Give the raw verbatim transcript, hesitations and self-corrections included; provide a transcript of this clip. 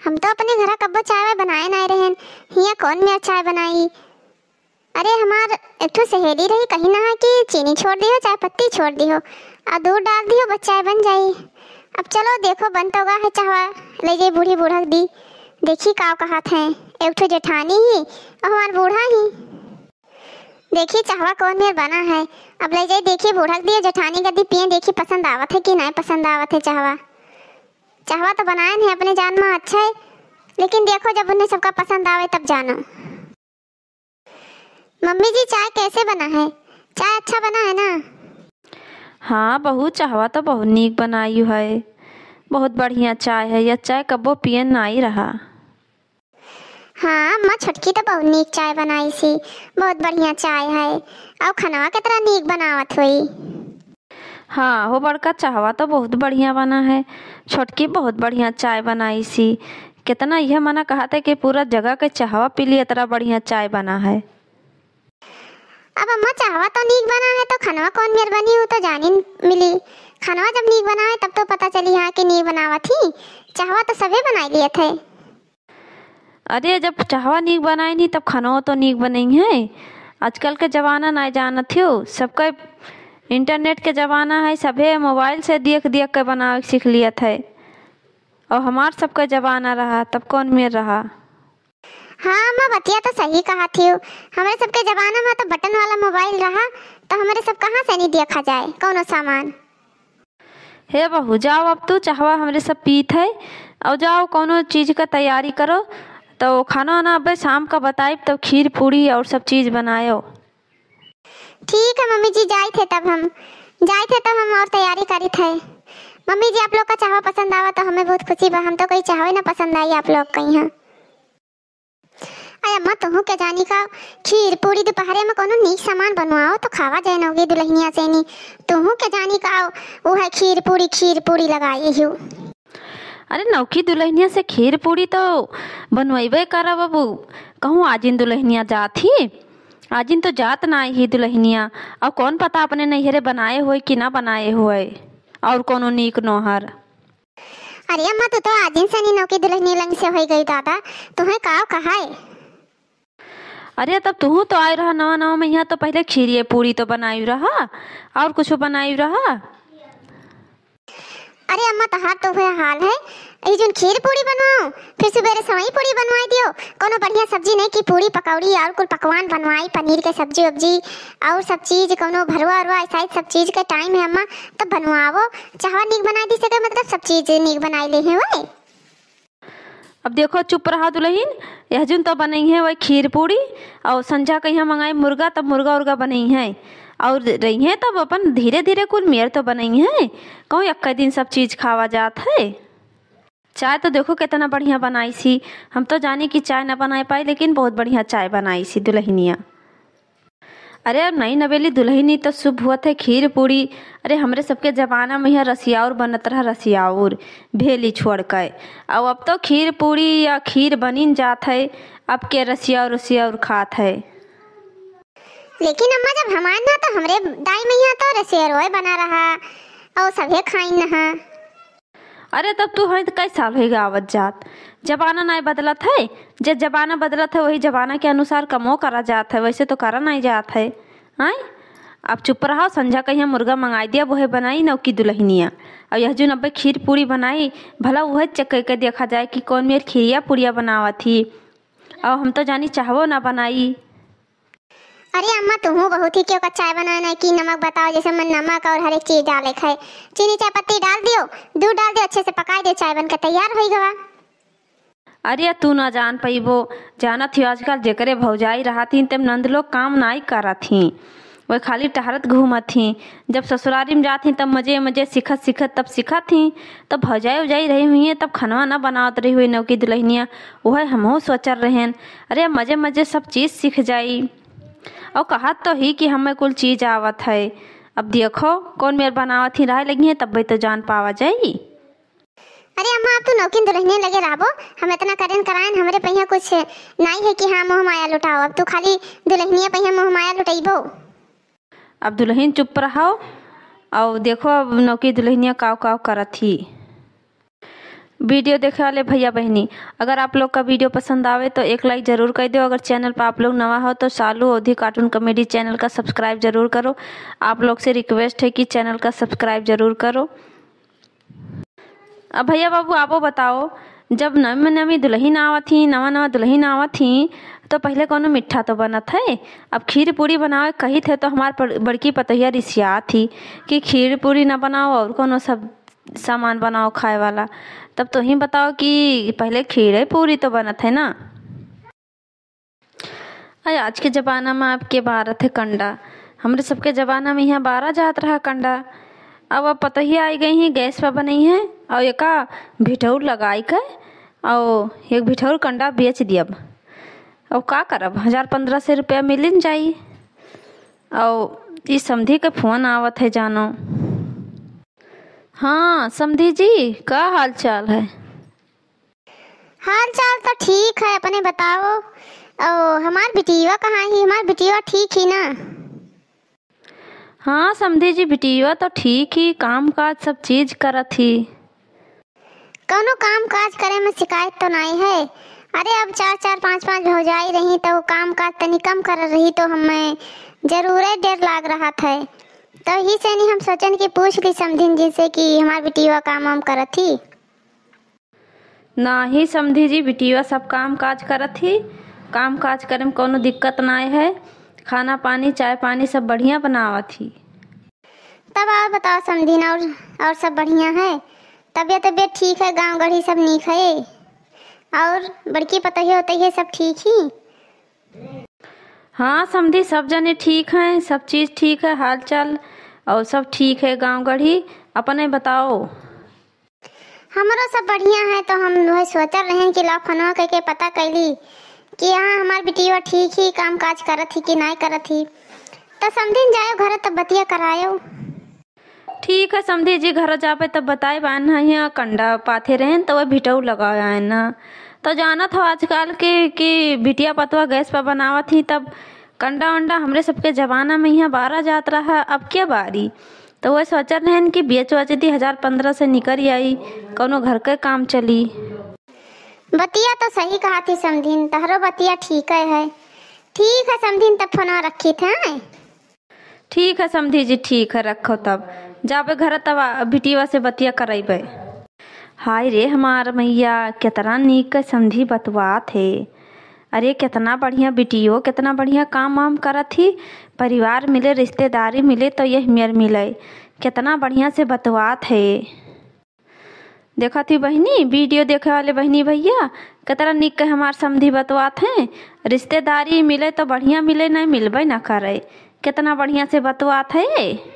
हम तो अपने घरा कब्बो चाय वाय बनाए नाय रहेन, हियाँ कौन मेर चाय बनाई? अरे, हमार एक ठो सहेली रही, कही ना है कि चीनी छोड़ दिहो, चाय पत्ती छोड़ दिहो, आ दूध डाल दिहो, बस चाय बन जाई। अब चलो, देखो, बन तो गा है चाहवा, ले जाई बूढ़ी बूढ़ा क दी, देखी का कहत हैं। एक ठो जेठानी ही और हमार बूढ़ा ही। देखी चाहवा कौन मेर बना है, अब ले जाई, देखी बूढ़ा क दी, जेठानी क दी, पिए, देखी पसंद आवत है कि नाय पसंद आवत है चाहवा। चाहवा तो बनाएन है अपने जान मा अच्छा है, लेकिन देखो, जब उन्हें सबका पसंद आवे, तब जानो। मम्मी जी, चाय कैसे बना है? चाय अच्छा बना है ना? हाँ बहू, चाहवा तो बहुत नीक बनाई है, बहुत बढ़िया चाय है, यह चाय कब्बो पियन नाई रहा। हाँ अम्मा, छोटकी तो बहुत नीक चाय बनाइसी, बहुत बढ़िया चाय है। और खनवा कितना नीक बनावत होई। हाँ हो बड़का, चाहवा तो बहुत बढ़िया बना है, छोटकी बहुत बढ़िया चाय बनाइसी। कितना यह मना कहत है कि पूरा जगह के चाहवा पी ली, इतना बढ़िया चाय बना है। अब अम्मा, चाहवा तो नीक बना है, तो खनवा कौन मेर बनी, उ तो जानी मिली। खनवा जब नीक बनावे, तब तो पता चली, हाँ, कि नीक बनावत ही। चाहवा तो सभे बनाई लियत है। अरे, जब चाहवा नीक बनाई नहीं, तब खनवा तो नीक बनई है। आजकल के जमाना नाय जानत हो, सबका internet के जमाना है, सभे mobile से देख देख के बनावे सीख लियत है। और हमार सबका जमाना रहा, तब कौन मेर रहा। हाँ अम्मा, बतिया तो सही कहत हियो। हमरे सबके जमाना मा तो button वाला mobile रहा, तो हमरे सब कहाँ से नहीं देखा जाए कौनो सामान। हे बहू, जाओ अब तू चाहवा हमरे सब पीत है, और जाओ कौनो चीज का तैयारी करो, तो खाना वाना अबे शाम का बताइब, तो खीर पूड़ी और सब चीज बनायो। ठीक है मम्मी जी, जाइत है तब हम, जाइत है तब हम और तैयारी करित है। मम्मी जी, आप लोग का चाहवा पसंद आवा तो हमें बहुत खुशी बा, हम तो कहीं चाहवे ना पसंद आई आप लोग कहीं। हाँ अरे अम्मा, तुहू के जानी का, खीर पूड़ी दोपहरे में कोनो नीक सामान बनवाओ तो खावा जाए नौकी दुल्हनिया से नी। तुहू के जानी का, वो है खीर पूड़ी, खीर पूड़ी लगाई हूँ। अरे नौकी दुल्हनिया से खीर पूड़ी तो बनवेबे करब। अब कहूँ आजिन दुल्हनिया जात ही, आजिन तो जात ना ही दुल्हनिया। अब कौन पता अपने नैहरे बनाए होए कि ना बनाए होए, और कोनो नीक नोहर। अरे अम्मा, तू तो आजिन सनी नौकी दुल्हनिया लंग से होई गई दादा, तुहें काव कहाए? अरे तब तुहू तो आए रहा नवा नवा में, यहाँ तो पहले खीरिए पूड़ी तो बनाई रहा, और कुछ बनाई रहा। अरे अम्मा, तहार तो वह हाल है, ई जोन खीर पूड़ी बनवाओ, फिर सुबेरे सवई पूड़ी बनवाई दियो। कोनो बढ़िया सब्जी नहीं कि पूड़ी पकौड़ी और कुल पकवान बनवाई, पनीर के सब्जी उब्जी और सब चीज, कोनो भरवा उरवा, ऐसा ही सब चीज के टाइम है अम्मा, तब बनवाओ। चाहवा नीक बनाई दी सके, मतलब सब चीज नीक बनाई ले हैं वही। अब देखो, चुप रहा दुल्हन, यह जुन तो बनई है वही खीर पूड़ी, और संझा कहिया मंगाई मुर्गा, तब मुर्गा उर्गा बनई है, और रही है तब अपन धीरे धीरे कुल मेर तो बनई है, कहूँ एक दिन सब चीज खावा जात है। चाय तो देखो कितना बढ़िया बनाई सी, हम तो जानी कि चाय ना बनाए पाई, लेकिन बहुत बढ़िया चाय बनाई सी दुल्हनिया। अरे अब नई नवेली दुल्हनी तो शुभ हुआ थे खीर पूड़ी। अरे हमरे सबके जमाना में यहाँ रसियाउर बनत रहा, रसियाउर भेली छोड़ के। अब अब तो खीर पूड़ी या खीर बनिन जात है, अब के रसियाउर रसियाउर खात है। लेकिन अम्मा, जब हमार ना तो हमरे दाई में यहाँ तो रसियाउर बना रहा और सभे खाइन नहा। अरे तब तू है तो कई साल होइगा आवत जात, जमाना नाय बदलत है। जे जमाना बदलत है वही जमाना के अनुसार कमो करा जात है, वैसे तो करा नाय जात है। आय अब चुप रहा, संझा कहिया मुर्गा मंगाई दिया, वह बनाई नौकी दुल्हनिया। और यह जुन अब्बे खीर पूड़ी बनाई, भला वह चेक करके देखा जाए कि कौन मेर खीरिया पूड़िया बनावत ही। और हम तो जानी चाहवो ना बनाई। अरे अम्मा, तुहू बहुत ही क्यों का चाय बनाए ना कि नमक बताओ, जैसे मन नमक और हर एक चीज डाले खाए। चीनी चाय पत्ती डाल दियो, दूध डाल दियो, अच्छे से पकाई दियो, चाय बन के तैयार होई गवा। अरे तू ना जान पइबो, जानत हियो आजकल जेकरे भौजाई रहत ही तेम नंद लोग काम नाई करत ही, वह खाली टहरत घूमत ही। जब ससुरारी में जात ही तब मजे मजे सीखत सीखत तब सीखत ही, तब भौजाई उजाई रही हुई है तब खनवा ना बनावत रही हुई नौकी दुल्हनिया, वह हमहू सोचर रहेन। अरे मजे मजे सब चीज सीख जाई। और कहत तो ही कि हमें कुल चीज आवत है। अब देखो कौन मेर बनावत ही रहे लगी है, तब्बे तो जान पावा जाई। अरे अम्मा, अब तू नौकिन दुल्हनिया लगे रहबो, हम इतना करेन करायन, हमरे पहिया कुछ नाई है कि हाँ मोह माया लुटाओ। अब तू खाली दुल्हनिया पहिया मोह माया लुटइबो। अब दुल्हन चुप रहो, और देखो अब नौकी दुल्हनिया काव काव करत ही। वीडियो देखे वाले भैया बहिनी, अगर आप लोग का वीडियो पसंद आवे तो एक like जरूर कर दो। अगर चैनल पर आप लोग नवा हो तो सालू अवधी कार्टून कॉमेडी चैनल का सब्सक्राइब जरूर करो। आप लोग से रिक्वेस्ट है कि चैनल का सब्सक्राइब जरूर करो। अब भैया बाबू, आपो बताओ, जब नवी नवी दुल्हन आवत ही, नवा नवा दुल्हन आवत ही, तो पहले कौनो मिट्ठा तो बनत है। अब खीर पूरी बनावे कहित है तो हमार बड़-, बड़की पतोहिया रिसियात ही कि खीर पूरी ना बनाओ और कौनो सब सामान बनाओ खाए वाला। तब तोही बताओ कि पहले खीर है पूरी तो बनत है ना। अरे, आज के जमाना में आपके बारत है कंडा, हमरे सबके जमाना में यहाँ बारा जात रहा कंडा। अब, अब पतोहिया आई गई हैं, गैस पर बनई है और एका भिठौर लगाई के और एक भिठौर कंडा बेच दियब। अब का करब, हजार पन्द्रह सौ रुपया मिलिन जाई। और ई समधी के फोन आवत है जानो। हाँ समधी जी, का हाल चाल है? हाल चाल तो ठीक है, अपने बताओ। ओ, हमार बिटिया कहाँ ही? हमार बिटिया ठीक ही ना? हाँ समधी जी, बिटिया तो ठीक ही, काम काज सब चीज करत ही। कौनो काम काज करे में शिकायत तो नहीं है? अरे, अब चार चार पाँच पाँच भौजाई रही तो काम काज तनी कम कर रही तो हमें जरूरे डर लाग रहा था। तो ही से नहीं हम सोचन कि पूछ ली समधिन जी से कि हमार बिटिया काम वाम करत ही। नाही समधी जी, बिटिया सब काम काज करत ही, काम काज करे में कौनो दिक्कत नाय है, खाना पानी चाय पानी सब बढ़िया बनावत ही। तब और बताओ समधिन, और, और सब बढ़िया है? तबियत तबियत ठीक है, गाँव गढ़ी सब नीक है? और बड़की पतोहिया उतोहिया सब ठीक ही? हाँ समधी, सब जने ठीक हैं, सब चीज ठीक है, हाल चाल और सब ठीक है गाँव गढ़ी। अपने बताओ। हमरो सब बढ़िया है, तो हम वही सोचल रहेन कि लाओ फोनवा करके पता कैली कि हाँ हमार बिटिया ठीक ही, काम काज करत ही कि नाय करत ही। तो समधिन जायो घर तब बतिया करायो। ठीक है समधी जी, घर जाबे तब बताए बान हियाँ कंडा पाथे रहेन तो वह भिटऊ लगाए आए ना। तो जानत हो आजकल के कि बिटिया पतवा गैस पर बनावत ही तब कंडा उंडा हमरे सबके जमाना में यहाँ बारा जात रहा, अब क्या बारी? तो वह सोचत रहेन कि बेच वच दी, हजार पन्द्रह से निकल आई, कौनो घर के काम चली। बतिया तो सही कहा थी समधिन, तहरो बतिया ठीक है। ठीक है समधिन, तब फोनवा रखी थे। ठीक है समधी जी, ठीक है, रखो तब। जाबे घर तब आ, बिटिया से बतिया करैबे। हाय रे हमार मैया, केतना नीक समधी बतवात है। अरे केतना बढ़िया बिटियो, केतना बढ़िया काम वाम करत ही। परिवार मिले, रिश्तेदारी मिले तो यह मेर मिले। केतना बढ़िया से बतवात है। देखत ही बहिनी, वीडियो देखे वाले बहिनी भैया, केतना नीक के हमार समधी बतवात हैं। रिश्तेदारी मिले तो बढ़िया मिले, नहीं मिलबे ना करे। केतना बढ़िया से बतवात है।